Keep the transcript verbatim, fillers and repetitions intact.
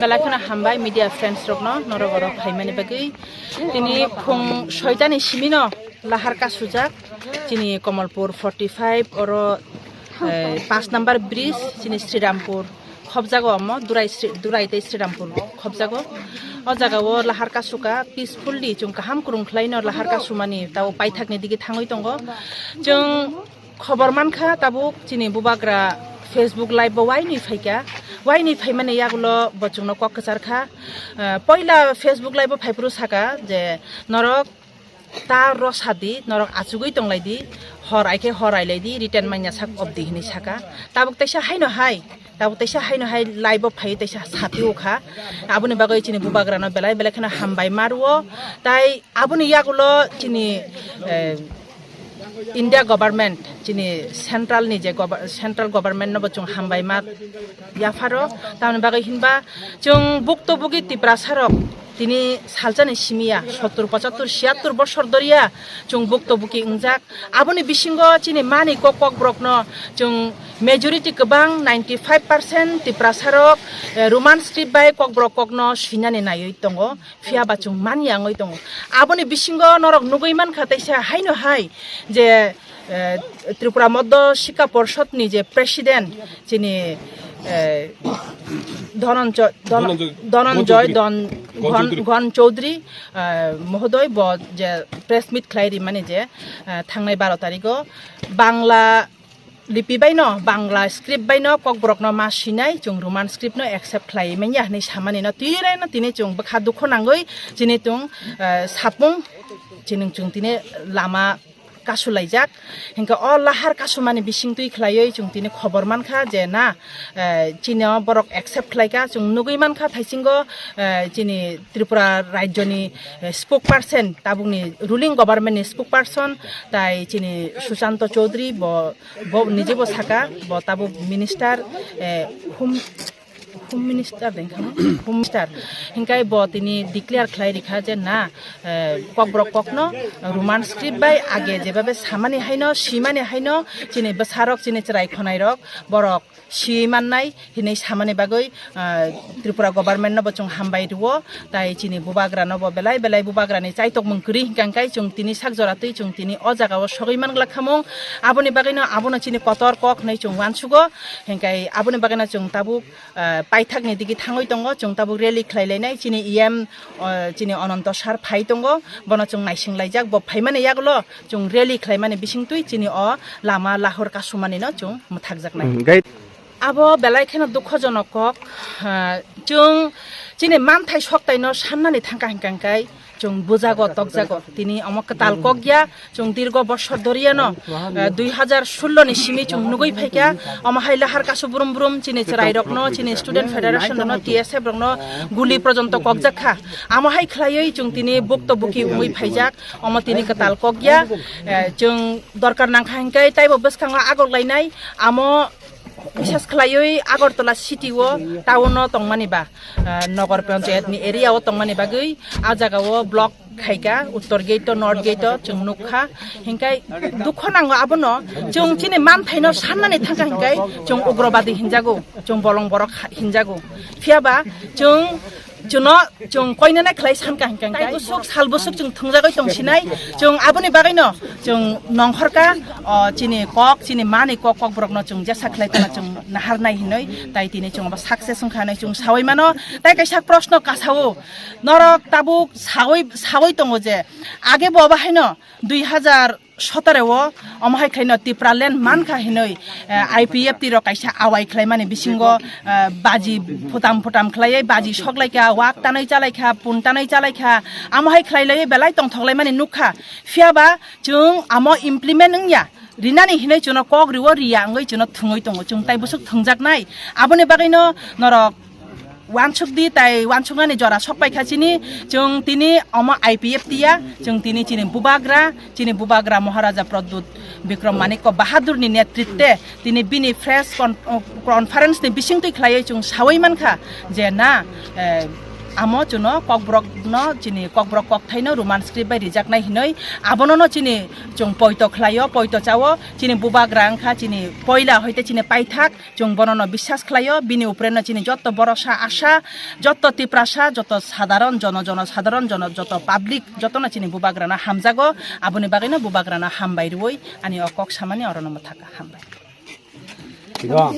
Belai kheno hambai media friends rokno norok oro phaimani bagwi. Tini phung soitani simino lahar kasujak chini Komolpur forty five oro, eh, paanch number bridge chini Srirampur khobjago omo, Durai Sri-, Durai tei Srirampur khobjago. O jagao lahar kasuka peacefully chwng kaham kwrwng khlaino lahar kasumani tabo paithakni digi thangwi tongo. Chwng khobor mankha tabuk chini bubagra Facebook live bo wainwi phaikha, wainwi phaimani yagulo bo chwngno kok kwcharkha. Eh, poila Facebook live bo phaiphuru saka je norok ta rw sadi, norok achugwi tonglaidi, hor aikhe hor ailaidi, written manya sak obdi hinwi saka. Tabuk teisa haino hai, tabuk teisa haino hai live o phaiwi teisa sati ukha. Aboni bagwi chini bubagrano belai belai kheno hambai ma rwo. Tai aboni yagulo chini, eh, India government, chini central ni je gover-, central government no bo chwng hambai ma yapharo. Tamoni bagwi hinba chwng bukto bugi Tiprasa rok tini salsani simiya, sottur, pochattur, siyattur bosor doriya chwng bukto buki wngjak. Aboni bisingo chini mani kok kokborokno chwng majority kwbang ninety five percent Tiprasa rok, eh, Roman script bai kokborok kokno swinani naiwi tongo, phiya ba chwng mani wngwi tongo. Aboni bisingo norok nugwi mankha teisa haino hai je, eh, Tripura Moddo Shikha Porshod ni je president chini, eh, Dhananjoy, Dhon-, Dhananjoy, Dhananjoy Dhon-, Dhon Chaudhary. Dhon-, Dhon Chaudhary, eh, mohodoi bo je press meet khlai rimani je, eh, thangnai baro tarigo Bangla lipi baino, Bangla script baino kokborokno ma swinai, chwng Roman script no accept khlai manya hinwi samani no twirai no tini chwng bwkha dukho nangwi chini chwng, eh, sapung chini chwng tini lama kasulaijak. Hinkhe o lahar kasumani bisingtwi khlaiwi chwng tini khobor mankha je na, eh, chini o borok accept khlaikha, chwng nugwi mankha thaisingo, eh, chini Tripura rajyoni, eh, spokesperson, tabukni ruling government ni spokesperson, tai chini Sushanta Chaudhary bo, bo nijebo saka, bo tabuk minister, eh, home, home minister de wngkha na? Home minister. Hinkai bo tini declare khlai rikha je na, eh, kokborok kokno Roman script bai age jebabe samani haino, simani haino, chini bwsarok, chini chwrai khwnairok, borok si mannai hinwi samani bagwi, ah, Tripura government no bo chwng hambai rwo, tai chini bubagra no bo belai belai bubagra ni chaitok mung kwrwi hinkha hinkhe chwng tini sak jora twi chwng tini o jaga o sogwi man glak khamung. Aboni bagwi no abono chini kotor kok hinwi chwng uansugo, hinkhe aboni bagwi no chwng tabuk, ah, paithak ni digi thangwi tongo, chwng tabuk rally khlai lainai chini E M, ah, chini Ananto sir phai tongo, bono chwng naising laijak, bo phaimani yagulo chwng rally khlaimani bisingtwi chini o lama lahor kasumani no chwng mwthakjaknai. Hmm, gai- Abo belai kheno dukhojonok kok, ah, chwng chini manthai soktaino sannani thangkha hinkha hinkhe chwng bujago, tokjago. Tini omo kwtal kok ya, chwng dirgo bosor doriyano, ah, dui hazar sullo ni simi chwng nugwi phaikha, omo hai lahar kasu brum brum chini chwrairokno, chini student federation rokno, T S F rokno guli porjonto kokjak kha. Amo hai khlaiwi chwng tini bukto buki wngwi phaijak, omo tini kwtal kok ya, eh, chwng dorkar nangkha hinkhe taibo bwskango agok lainai, amo Bises khlaiwi Agartala city o, town o tongmani ba, ah, Nagar Panchayat ni area o tongmani bagwi a jaga o block khaika, uttor gate o, north gate o chwng nukha. Hinkhai dukho nango abono, chwng chini manthaino sannani thangkha hinkhai chwng ugrobadi hinjago, chwng bolong borok ha-, hinjago. Phiyaba chwng Chwngno chwng koinene khlai sankha hinkhe hinkhe tai bwswk sal bwswk chwng thwngjagwi tongsinai. Chwng aboni bagwino chwng nongkhorkha, o, chini kok, chini mani kok, kokborokno chwng jesa khlai phano chwng naharnai hinwi, tai tini chwng abo success wngkha hinwi chwng sawi mano. Tai kaisa proshno kasao, norok tabuk sawi, sawi tongo je age bo abo haino dui hazar sotoro o, omo hai khlaino Tipraland mankha hinwi, eh, I P F T rok kaisa awai khlaimani bisingo, eh, baji phutam phutam khlaiwi baji soklaikha, wak tanwi chalaikha, pun tanwi chalaikha, amo hai khlai laiwi belai tongthoklaimani nukha. Phiyaba chwng amo implement wngya, rinani hinwi chwngno kok riwo, riya wngwi chwngno thwngwi tongo, chwng tai bwswk thwngjaknai. Aboni bagwino norok uansuk di, tai uansuknani jora sok paikha chini. Chwng tini omo I P F T ya, chwng tini chini bubagra, chini bubagra Maharaja Pradyut Bikram Manikya Bahadurni netritwe tini bini press con-, conference ni bisingtwi khlaiwi chwng sawi mankha je na, eh, Amo chwngno kokborokno chini kokborok kokthaino Roman script bai rijaknai hinwi abonono chini chwng poito khlaio, poito chao, chini bubagra wngkha chini poila hoite chini paithak, chwng bonono biswas khlaio, bini upreno chini jotto borosa asa, jotto Tiprasa, jotto sadharon jono, jono sadharon jono, jotto public, jottono chini bubagrano hamjago, aboni bagwino bubagrano hambai rwui ani o kok samani orono mwthaka, hambai. Twigo.